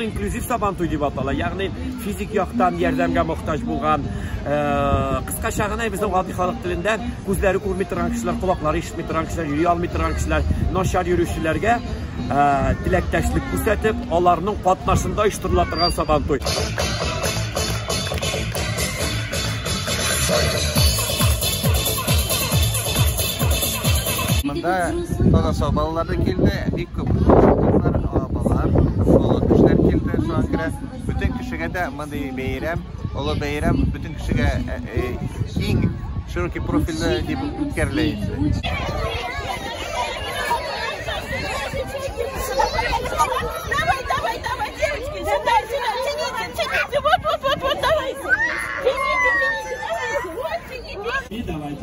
Ул инклюзив Сабантуй дип атала, ягъни физик яктан ярдәмгә мохтаҗ булган, кыскача гына безнең гади халык телендә күзләре күрми торган кешеләр, колаклары ишетми торган кешеләр, йөри алмый торган кешеләр, начар йөрүчеләргә теләктәшлек күрсәтеп, аларның катнашында оештырыла торган Сабантуй. Монда таза сау балалар да килде, бик күп кызлар, балалар, олы кешеләр килде. Шуңа күрә бөтен кешегә дә мондый бәйрәм, олы бәйрәм бөтен кешегә иң широкий профильле дип үткәрелә инде. Давай, давай, давай, девочки, сюда, сюда, тяните, тяните, вот, вот, вот, вот, давайте. Тяните, тяните, давайте, вот, тяните.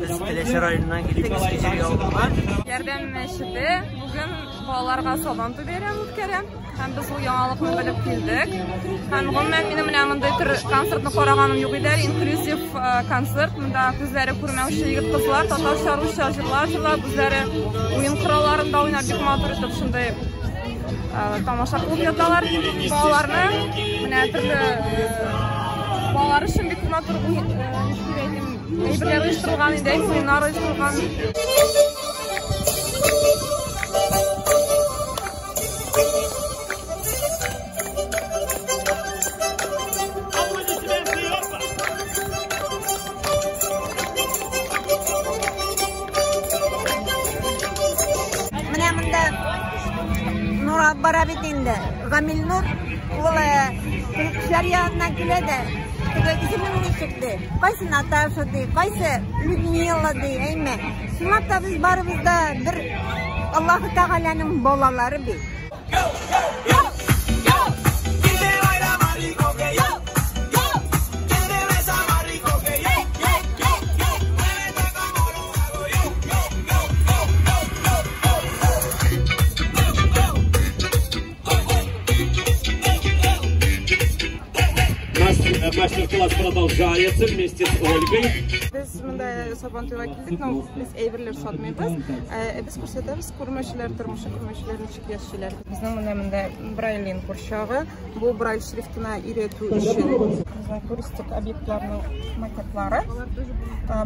Без Теләче районыннан килдек, Иске Җөри авылыннан. Ярдәм мәчете бүген балаларга Сабантуй бәйрәме үткәрә. Һәм без ул яңалыкны белеп килдек. Һәм гомумән минем менә мондый төр концертны караганым юк иде. Инклюзив концерт. Монда күзләре күрмәүче егет-кызлар татарча, русча җырлар җырлап, үзләре уен коралларында уйнап бик матур итеп шундый тамаша кылып яталар. Балаларны менә төрле балалар өчен бик матур ничек дип әйтим, әйберләр оештырылган иде, уеннар оештырылган. Менә монда Нур бара бит инде. Гамил Нур ул кешеләр яныннан килә дә, теге исемең ничек ди, кайсы Наташа ди, кайсы Людмила ди, әйме. Чынлап та без барыбыз да бер Аллаһы Тәгаләнең балалары бит. Наш мастер-класс продолжается вместе с Ольгой. Без монда Сабантуйга килдек, но без әйберләр сатмыйбыз. Без күрсәтәбез күрмәүчеләр тормышы, күрмәүчеләр ничек яшиләр. Безнең менә монда Брайлин курчагы. Бу Брайль шрифтына өйрәтү өчен. Безнең туристик объектларның макетлары.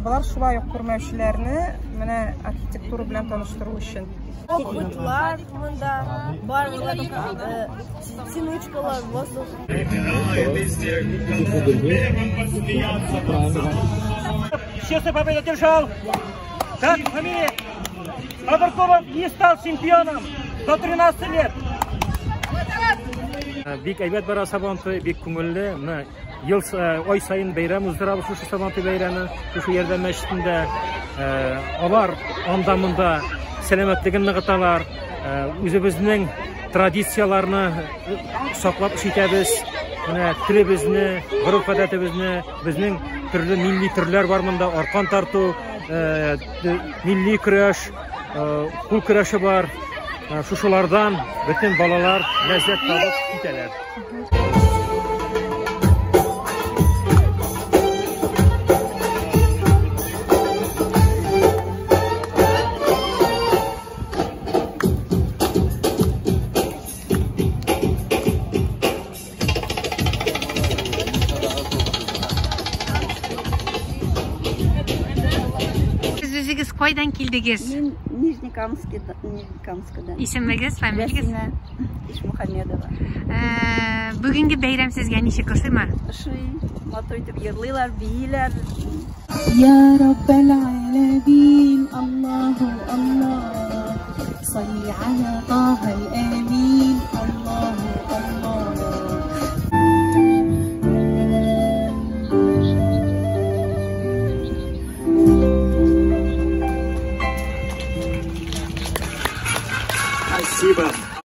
Болар шулай ук күрмәүчеләрне менә архитектура белән таныштыру өчен. Опытлар монда бар, тянучкалар, воздух. Честную победу одержал. Так, фамилия Абаркова не стал чемпионом до 13 лет. Бик әйбәт бара Сабантуй, бик күңелле. Менә ел ай саен бәйрәм уздырабыз шушы Сабантуй бәйрәме, шушы Ярдәм мәчетендә. Алар анда монда сәламәтлеген ныгыталар. Үзебезнең традицияләрне саклап эш итәбез. Менә телебезне, гореф-гадәтебезне, безнең төрле милли төрләр бар монда, аркан тарту, милли көрәш, кул көрәше бар. Шушылардан бөтен балалар ләззәт табып китәләр. Сез үзегез кайдан килдегез? Мин Нижнекамскидан. Исемегез, фамилиягез? Рәсимә Ишмухамедова. Бүгенге бәйрәм сезгә ничек ошыймы? Ошый. Матур итеп йырлыйлар, бииләр. Я Раббал Алямин, Аллаху Аллах, салли аля Таха аль-Амин, Аллаху Аллах.